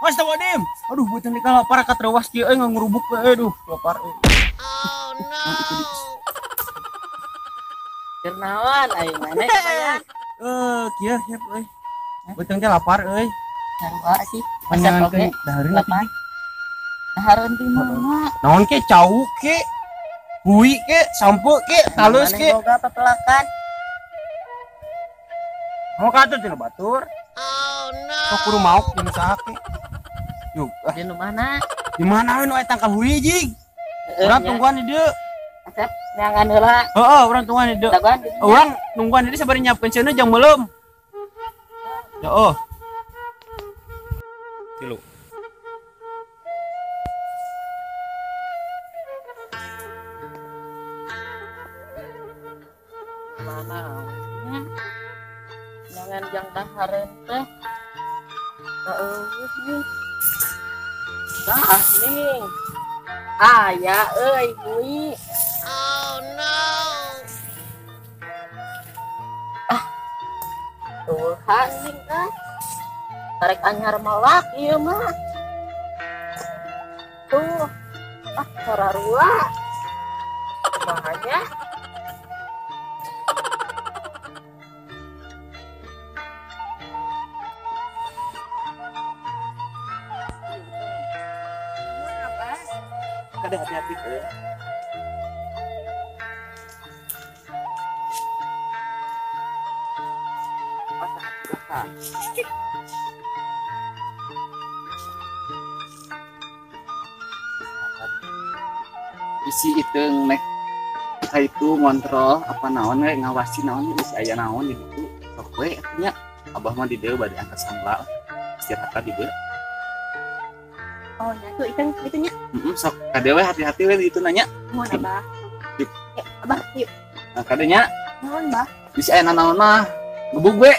Mas tawadim. Aduh, beuteung di kalapar katrewas kieu euy ngangurubuk euy aduh, lapar euy. Oh no. Keur naon aing maneh kabayan? Kieu siap euy. Beuteung teh lapar euy. Sarua sih. Masak oge dahareun lapar. Dahareun di mana? Naon ke cau ke? Hui ke, sampo ke, talus ke. Boga pepelakan. Mau katuh cenah batur. Oh no. Sok kudu maok jeung saha ke. Yuk, di mana? Di mana we nu aya tangkal hui jig? Urang tungguan di dieu. Asep neangan heula. Heeh, urang tungguan di dieu. Urang nungguan di dieu sabari nyiapkeun seuneu jang meuleum. Heeh. Tilu. Mana? Jangan jang dahareun teh. Eueuh nih. Tah ning. Aya euy hui. Oh no. Ah. Eueuh ning ah. Tarik anyar malak ieu mah. Tuh. Ah sararua. Bahaya. Kada hati-hati euy. Isi iteung nek ka itu ngontrol apa naon we ngawasi naon bisi aya naon di ditu sok we nya abah mah di dieu bade angkat sangla istirahat di dieu. Oh nya tuh iteung kitu nya. Heeh, sok kade we hati-hati we di ditu nanya. Nuhun abah. Yuk. Ya, abah yuk. Nah, kade nya. Nuhun bah. Bisi aya naon mah gebug we.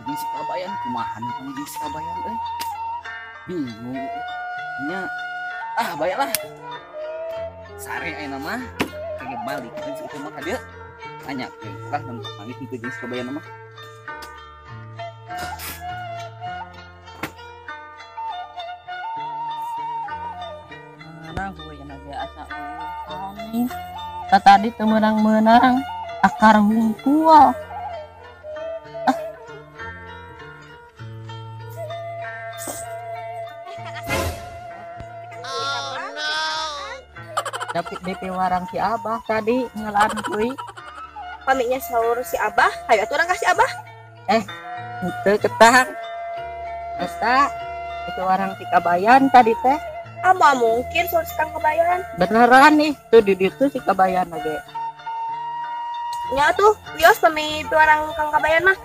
Jeung si Kabayan kumaha nih jeung si Kabayan euy. Bingung nya. Ah, baiklah. Sare ayeuna mah kage balik kan si itu mah ka dieu. Nanyakeun lah tentang panggih henteu jeung si Kabayan mah. Mana gue ge asa eueuh. Tadi teu meunang-meunang akar hungkul. Tapi DP warang si Abah tadi ngelaan kuy. Pamiknya sahur si Abah, hayu atuh urang ka si Abah. Henteu ketang. Eta itu warang si Kabayan tadi teh. Ah, moal mungkin sahur si Kang Kabayan. Beneran nih, tuh di ditu si Kabayan lagi. Nya tuh, wios pami warang Kang Kabayan mah.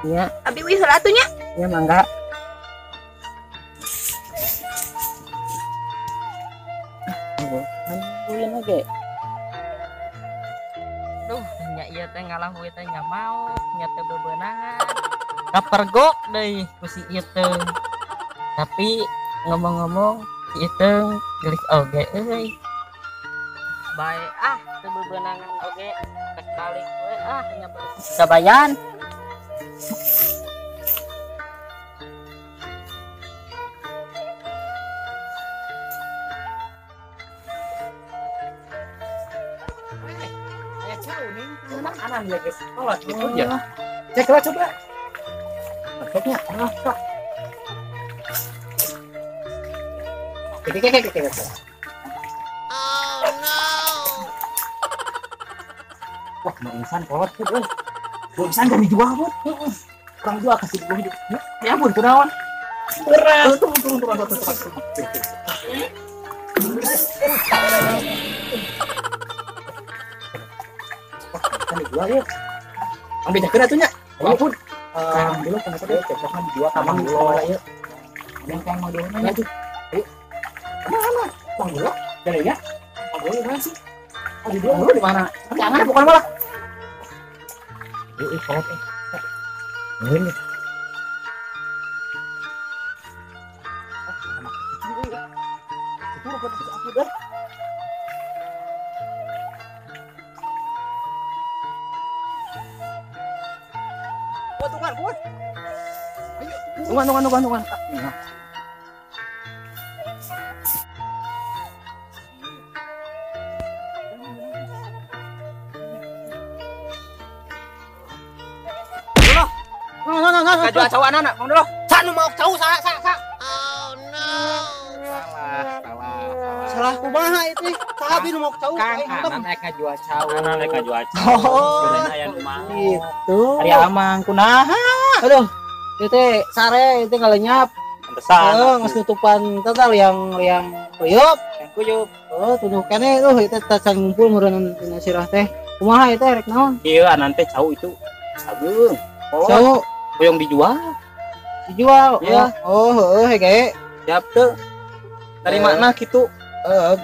Nya. Abi wih heula atuh nya. Nya mangga. Oge. Duh, nya ieu teh ngalah we teh nya maok, nya teh bebeunangan. Kapergok deui ku si ieu teh. Tapi ngomong-ngomong si ieu geulis oge euy. Bae ah teu bebeunangan oge, rek balik we ah nya Kabayan. Makanan ya guys, kolot gitu ya. Cek lah coba. Bentuknya, oh, sok. Oke. Oh no. Wah, mau insan kolot tuh, euy. Gua insan gak dijual, Bud. Kurang jual kasih gua hidup. Ya ampun, kunaon. Berat. Turun. Kan dijual ya. Ambil jakeun atuh nya. Walaupun dulu kenapa dia cocoknya dijual ka Mang Dulo ya. Ada yang mau dulu nya tuh. Ayo. Mana? Mang Dulo? Dari ya? Mang Dulo di mana sih? Oh, di Dulo di mana? Jangan bukan malah. Yuk, kolot eh. Ini. Oh, sama kucing euy. Itu rokok aku dah. Tungguan, Bud. Ayo, tungguan. No. Kajual cau anak, Mang Dolo. Sa nu mau cau sa. Oh no. Salah. Salah kumaha itu? Saha nu mau cau? Kang anan rek ngajual cau. Anan rek ngajual cau. Oh, aya nu mau. Gitu. Ari amang kunaha? Aduh, ieu teh sare ieu teh ngalenyap. Pantesan. Heeh, geus nutupan total yang kuyup, yang kuyup. Oh, tuduh keneh tuh ieu teh tacan ngumpul meureun dina sirah teh. Kumaha ieu teh rek naon? Ieu anan teh cau itu sageung. Cau hoyong dijual. Dijual. Ya. Oh, heeh hege. Siap teu. Dari mana kitu? Heeh,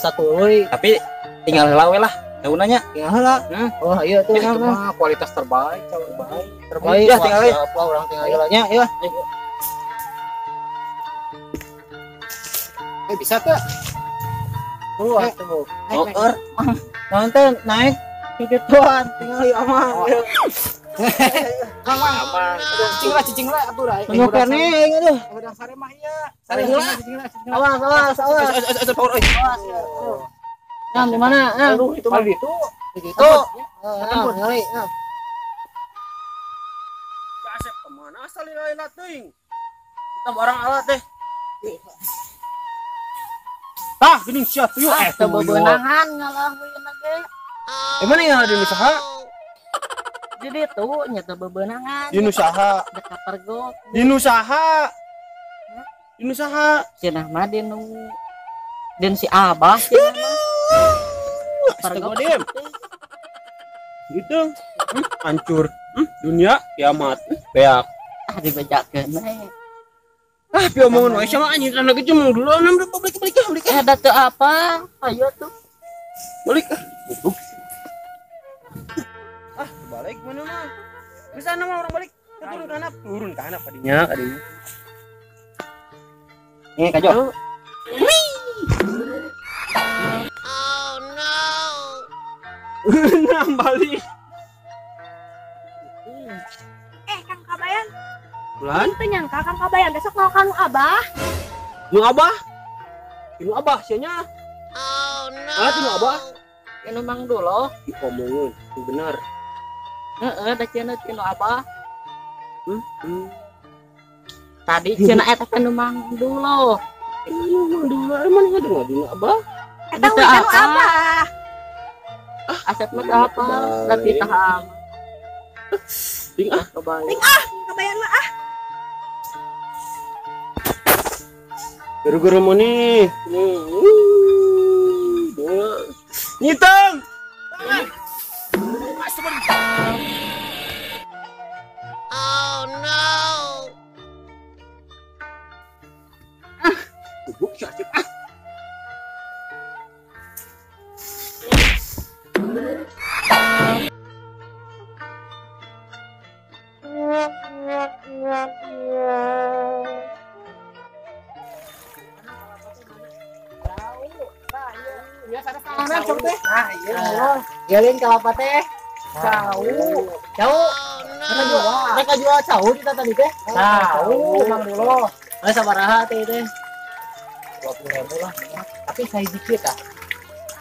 satuluy. Tapi tinggal heula we lah daunnya nya. Tinggal heula. Oh, iya tuh itu mah kualitas terbaik, cau terbaik. Terbaik. Ya tinggal we. Siap lah urang tinggal heula nya, ya. Bisa teu? Tuh, atuh. Oh, er. Naon teh naik tituan tinggal ieu mah. Aman. Cicing lah atuh lah. Penuh kene aing aduh. Udah sare mah ieu. Sare heula. Awas. Awas euy. Nah, di mana? Nah, aduh itu mah gitu. Gitu. Heeh, ningali. Nah. Asep kemana asal lila teuing? Kita barang alat deh. Tah, geuning sia tuyul teu bebenangan ngalahueun ge. Emang yang ada di usaha? Jadi tuh nyata bebenangan. Di usaha. Dekat pergok. Di usaha. Di usaha. Cenah mah di nu den si Abah cenah mah. Astagfirullahaladzim. Gitu. Hancur. Dunia kiamat. Beak. Ah dibejakeun we. Ah, pi omongan wae sama anjing tanah ge cuma dulu enam balik. Eh da teu apa? Ayo tuh. Balik ah. Goblok. Ah, balik mana mah? Bisa nama orang balik. Turun ke hanap kadinya. Nih, Kajo. Oh no. Enam balik. Kang Kabayan. Bulan? Teu nyangka Kang Kabayan besok mau kanu Abah. Nu Abah? Nu Abah sia nya. Oh no. Ah, nu Abah. Anu Mang Dulo. Omongeun, bener. Heeh, da cenah tinu Abah. Tadi cenah eta teh nu Mang Dulo. Nu Mang Dulo emang ngadengar dina Abah? Eta we kanu Abah. Asep mah teu apa, da titaham. Ting ah, Ting ah, Kabayan mah ah. Gara-gara mana? Nyiteng. Oh no. Ah, goblok si Asep ah. Nah, iya. Gelin kelapa teh. Cau. Cau. Mereka jual cau kita tadi teh. Cau, Mang Dulo. Eh sabaraha teh teh? 20.000 lah. Tapi saya dikit ah.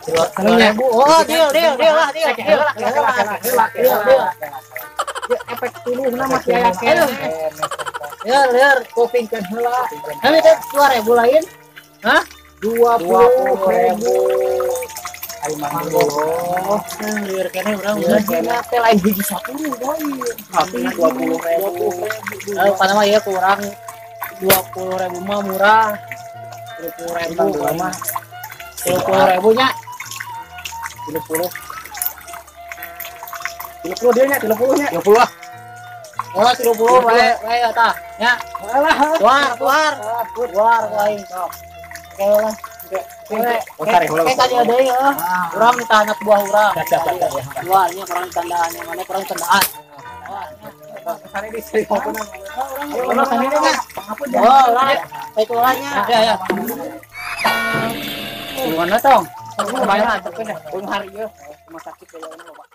2.000. Oh, deal lah, deal. Efek tuluhna mah aya keneh. Lieur, kupingkeun heula. Kami teh 2.000 lain. Hah? 20.000. Ari Mang Dulo. Lieur keneh urang. Hijina teh lain hiji 10 deui. Tapi 20.000. Eh, padahal mah ieu kurang 20.000 mah murah. 20.000 mah. 30.000 nya. 30. 30 dia nya, 30 nya. 30 ah. Oh, 30 wae wae tah. Nya. Alah, Keluar aing. Oke lah. Oke, Kayak tadi deui heuh. Urang minta anak buah urang. Keluar nya kurang tandaannya, mana kurang tandaan. Sare di sini Urang sare nya. Oh, urang baik urangnya. Ya, ya. Tulungan tong. Lumayan atuh hari ieu rumah sakit kayaknya loba.